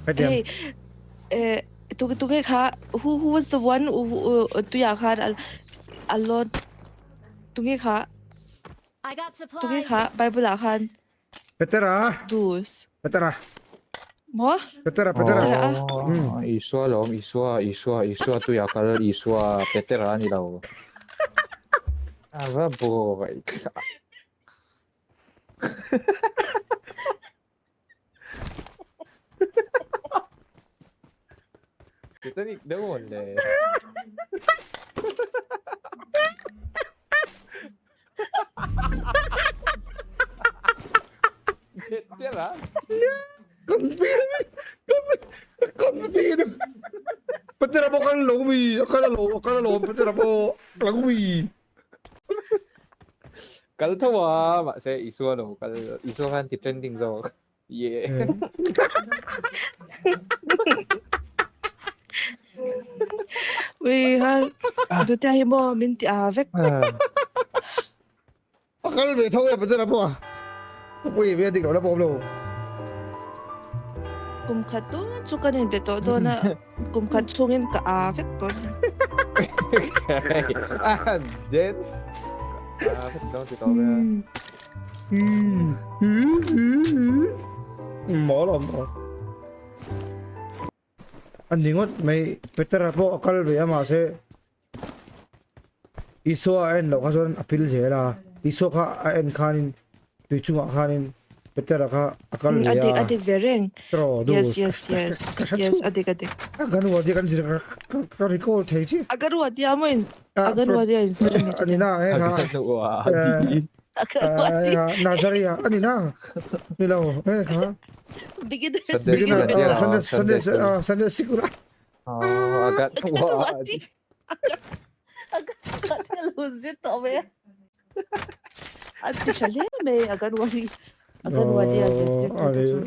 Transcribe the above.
Hetiang. Hei eh tu tunge kha who who was the one who tuiah khan a a lawn tunge kha I got tunge kha supplies. Bible ah khan Petera Dus. Petera Maw? Petera Petera Petera a. Hmm. Oh, Isua lawm Isua Isua Isua tuiah kal Isua Petera a ni lo. A va buai thla. Titanic deuh mawn le. Petera. Petera pawh kal lo mi a kal a lo a kal alawm Petera pawh lo mi. Kal tho a mahse Isua lo kal Isua khan ti trending zawk. Yeah. Ui ha dutea hi maw min ti a vek. A kal ve tho e Petera pawh a. Pui ve dik lo la pawm lo. Kum khat dawn chu kan inbe tawh dawn a, kum khat chhungin ka a vek dawn. Jen. A vek dawn ti tawh ve a. Mawl awm aw. A ni ngawt mai Petera pawh a kal ve a mahse Isua a en loh kha chuan a pil zel a, Isua kha a en khanin tui chungah khanin Petera kha a kal ve a. A dik a dik ve reng. Tiraw Yes dus yes yes ka hre yes chhuak. a dik a dik. A kan ruat hi kan zir ka recall thei chi. A kan ruat hi a maw in a kan ruat hi a in zir a ni. A ni na he kha. A kan ruat hi. A kan ruat hi. Nazaria a ni na ni lo he kha. Beginners Beginner Sunday Sunday Sunday sikul a. A kan ruat hi. A kan ruat hi a lo zir tawh mai a. A ti tha hle mai a kan ruat hi. A kan ruat hi a zirtir tu te chu.